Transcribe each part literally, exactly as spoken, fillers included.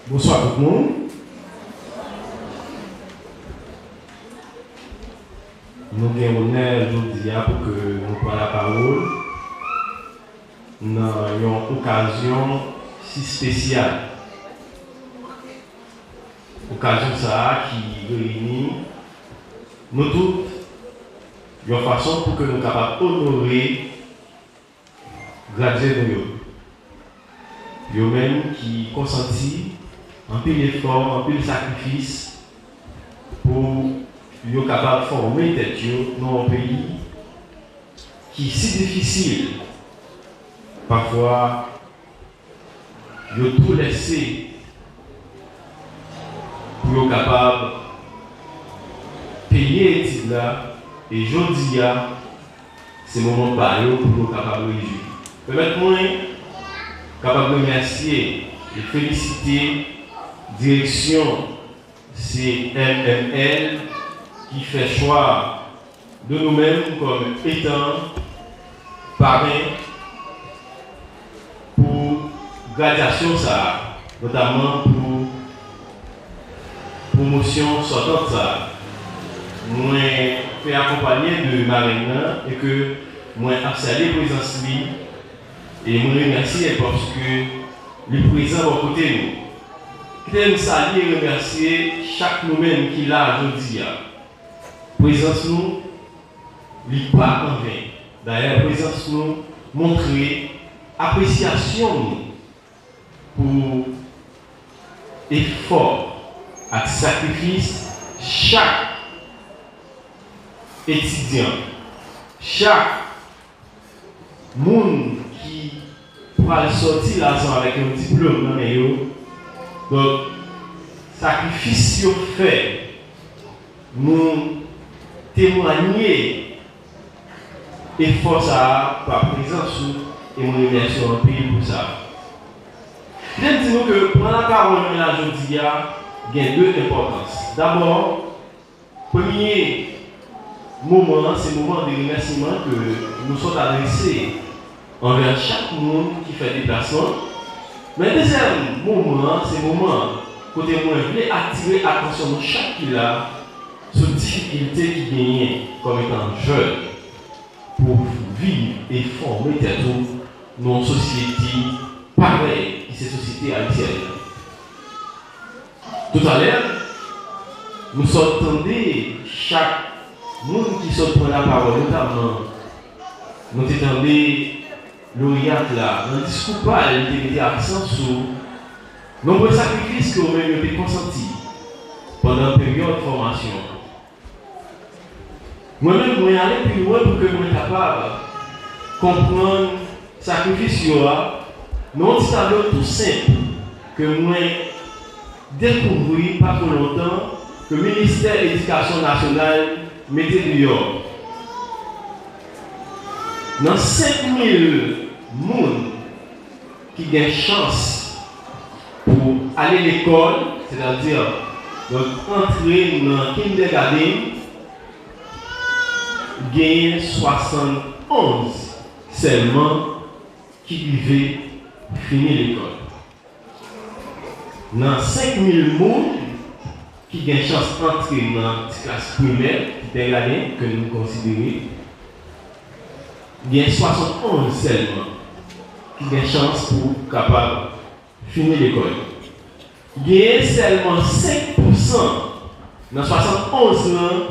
Bonswa tout moun. Nou gen onè jodi a pou ke nou pran lapawòl nan yon okazyon si espesyal. Okazyon sa a ki reyini nou tout yon fason pou ke nou kapab onore gradye nou yo. Yo menm ki konsanti anpil efò, anpil sakrifis pou yo kapab fòme tèt yo nan yon peyi ki si difisil. Pafwa, yo tou lèse pou yo kapab peye etid la, e jodi a, se moman pa yo pou yo kapab rejwi. Pèmèt mwen kapab remèsye e felisite direksyon C M M L ki fè chwa de nou menm kòm etan parenn pou gradyasyon sa a, notamman pou pwomosyon sòtant sa a. Mwen fè akonpanye de marenn nan e ke mwen ap salye prezans li e mwen remèsye l paske li prezan bò kote nou. Kite m salye e remèsye chak nou menm ki la jodi a. Prezans nou, li pa anven. Dayè, prezans nou montre apresyasyon nou pou efò ak sakrifis chak etidyan, chak moun ki pral sòti la ansanm avèk yon diplòm nan men yo. Donk, sakrifis yo fè, nou temwanye efò sa a pa prezans ou, e mwen remèsye w anpil pou sa. Kite m di nou ke pran lapawòl mwen la jodi a gen de enpòtans. Dabò, premye moman an, se moman de remèsiman ke nou sot adrese anvè chak moun ki fè deplasman. Men dezyèm moman an, se moman kote mwen vle atire atansyon nou chak ki la sou difikilte ki genyen kòm etan jèn pou viv e fòme tèt ou nan yon sosyete parèy ki se sosyete ayisyèn nan. Toutalè, nou sot tande chak moun ki sot pran lapawòl, notamman nou te tande loryat la nan diskou pa l, li te mete aksan sou nonbre sakrifis ke yo menm yo te konsanti pandan peryòd fòmasyon an. Mwen menm, mwen ale pi lwen pou ke mwen kapab konprann sakrifis yo a nan yon ti tablo tou senp ke mwen dekouvri pa twò lontan ke Ministè Edikasyon Nasyonal mete deyò. Nan senk mil moun ki gen chans pou ale lekòl, sètadi, donk, antre nan kindergarten, genyen swasannonz sèlman ki rive fini lekòl. Nan senk mil moun ki gen chans antre nan ti klas primè, kindergarten, ke nou konsidere, gen swasannonz sèlman ki gen chans pou kapab fini lekòl. Genyen sèlman senk pousan nan swasannonz lan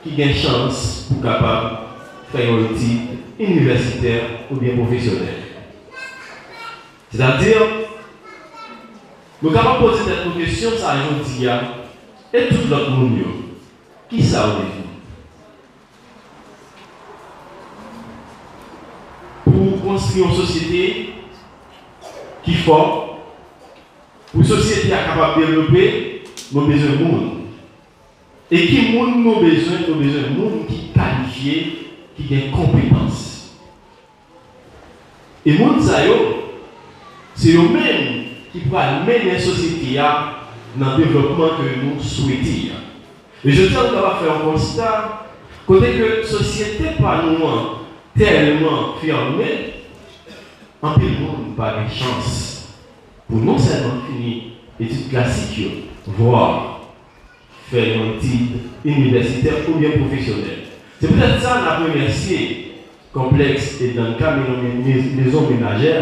ki gen chans pou kapab fè yon etid inivèsitè oubyen pwofesyonèl. Sètadi, nou kapab poze tèt nou kesyon sa a jodi a, e tout lòt moun yo, kisa yo devni? Pou konstwi yon sosyete ki fò, pou sosyete a kapab devlope, nou bezwen moun. E ki moun nou bezwen? Nou bezwen moun ki kalifye, ki gen konpetans. E moun sa yo, se yo menm ki pral mennen sosyete a nan devlòpman ke nou swete a. E jodi a, nou kapab fè yon konsta, kote ke sosyete pa nou an tèlman fèmen, anpil moun pa gen chans pou non sèlman fini etid klasik yo, vwa fè yon etid inivèsitè oubyen pwofesyonèl. Se poutèt sa n ap remèsye Konplèks Ednanka Mezon Menajè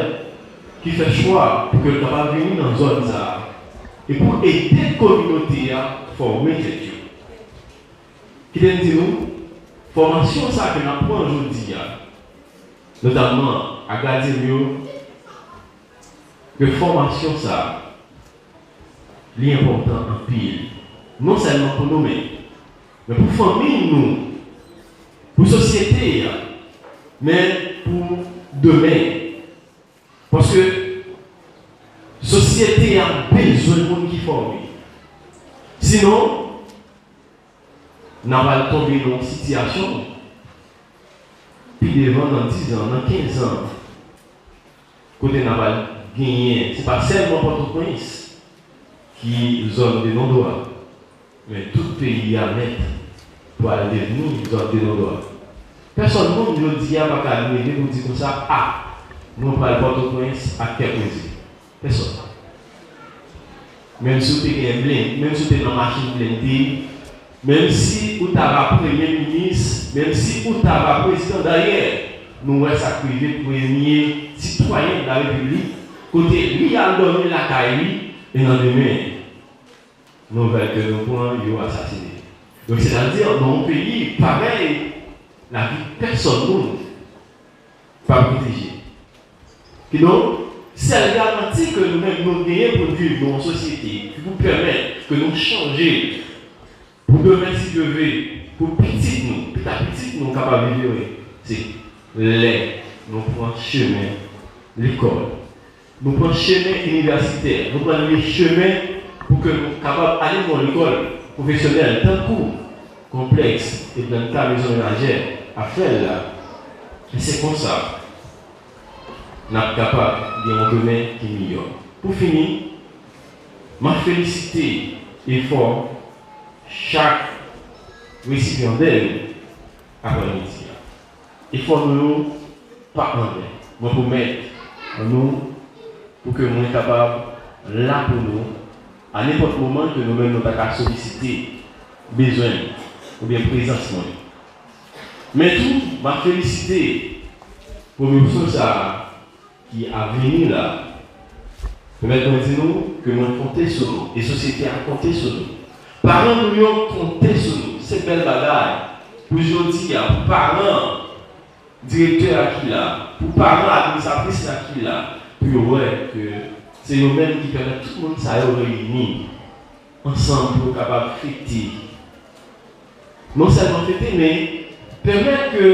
ki fè chwa pou ke l kapab vini nan zòn sa a e pou ede kominote a fòme tèt yo. Kite m di nou, fòmasyon sa a ke n ap pran jodi a, notamman a Gradye M yo, ke fòmasyon sa a, li enpòtan anpil. Non sèlman pou nou menm, men pou fanmi nou, pou sosyete a, men pou demen. Paske sosyete a bezwen moun ki fòme. Sinon, n a pral tonbe nan yon sitiyasyon pi devan, nan diz an, nan kenz an, kote n a pral genyen, se pa sèlman Pòtoprens ki zòn de non dwa, men tout peyi a nèt pral devni zòn de non dwa. Pèsòn moun jodi a pa ka leve pou di konsa, a, mwen pral Pòtoprens ak kè poze. Pèsòn. Menm si w te gen blen, menm si w te nan machin blende, menm si ou ta va premye minis, menm si ou ta va prezidan, dayè, nou wè sa k rive premye sitwayen de la repiblik, kote li al dòmi lakay li, e nan demen, nouvèl ke nou pran, yo asasine. Donk, sètadi, nan yon peyi parèy, lavi pèsòn moun pa pwoteje. Kidonk, sèl garanti ke nou menm nou genyen pou n viv nan yon sosyete ki pou pèmèt ke nou chanje pou demen, si Dye vle, pou pitit nou, pita pitit nou kapab viv ere, se lè nou pran chemen lekòl. Nou pran chemen inivèsitè, nou pran le chemen pou ke nou kapab ale nan lekòl pwofesyonèl, tankou Konplèks Ednanka Mezon Menajè ap fè l la. E se konsa n ap kapab gen yon demen ki miyò. Pou fini, m ap felisite efò chak resipyandè yo aprèmidi a. Efò nou yo pa anven. Mwen pwomèt nou pou ke mwen kapab la pou nou a nenpòt moman ke nou menm nou ta ka solisite bezwen m oubyen prezans mwen. Men tou, m ap felisite pwomosyon sa a ki ap vini la. Pèmèt mwen di nou ke mwen konte sou nou e sosyete a konte sou nou. Paran nou yo konte sou nou. Se bèl bagay pou jodi a, pou paran direktè a ki la, pou paran administratris la ki la, pou yo wè ke se yo menm ki pèmèt tout moun sa yo reyini ansanm pou yo kapab fete. Non sèlman fete, men pèmèt ke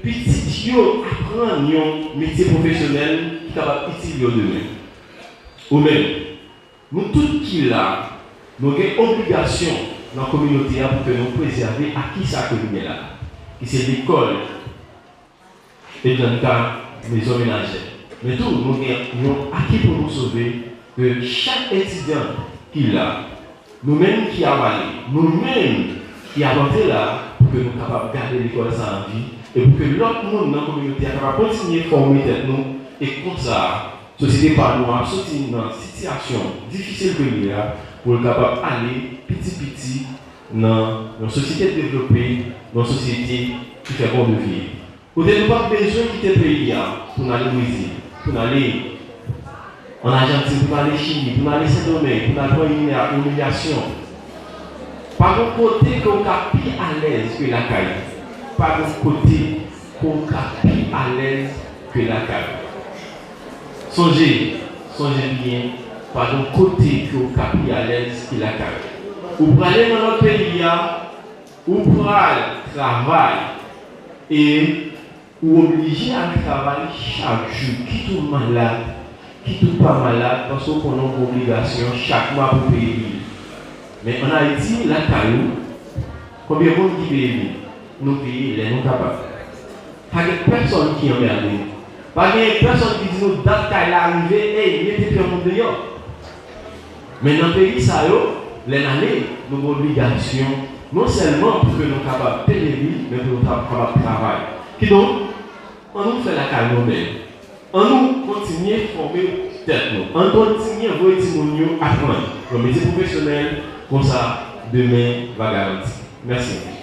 pitit yo aprann yon metye pwofesyonèl ki kapab itil yo demen. Ou menm, nou tout ki la, nou gen obligasyon nan kominote a pou ke nou prezève aki sa ke nou gen la, ki se lekòl Ednanka Mezon Menajè. Men tou, nou gen yon aki pou nou sove, ke chak etidyan ki la, nou menm ki ap ale, nou menm ki ap antre la, pou ke nou kapab gade lekòl sa an vi, e pou ke lòt moun nan kominote a kapab kontinye fòme tèt nou, e konsa, sosyete pa nou ap soti nan sitiyasyon difisil ke l ye a, pou l kapab ale piti piti nan yon sosyete devlope, nan yon sosyete ki fè bon de viv. Kote nou p ap bezwen kite peyi a pou n ale Brezil, pou n ale ann Ajantin, pou n ale Chili, pou n ale Sendomeng, pou n al pran imilya-, imilyasyon. Pa gen kote ke w ka pi alèz ke lakay ou. Pa gen kote ke w ka pi alèz ke lakay ou. Sonje, sonje byen, pa gen kote ke w ka pi alèz ke lakay ou. Ou prale nan lòt peyi a, ou pral travay e ou oblije al travay chak jou, kit ou malad, kit ou pa malad, paske w konnen w gen obligasyon chak mwa pou peye bil. Men ann Ayiti, lakay ou, konbyen moun ki peye bil? Nou peye lè nou kapab. Pa gen pèsòn ki anmède nou. Pa gen pèsòn ki di nou dat kay la rive, ey, mete pye moun deyò. Men nan peyi sa yo, lè n ale, nou gen obligasyon non sèlman pou ke nou kapab peye bil, men pou nou ta kapab travay. Kidonk, ann nou fè lakay nou bèl. Ann nou kontinye fòme tèt nou. Ann kontinye voye timoun yo aprann. Yon metye pwofesyonèl, konsa demen va garanti. Mèsi anpil.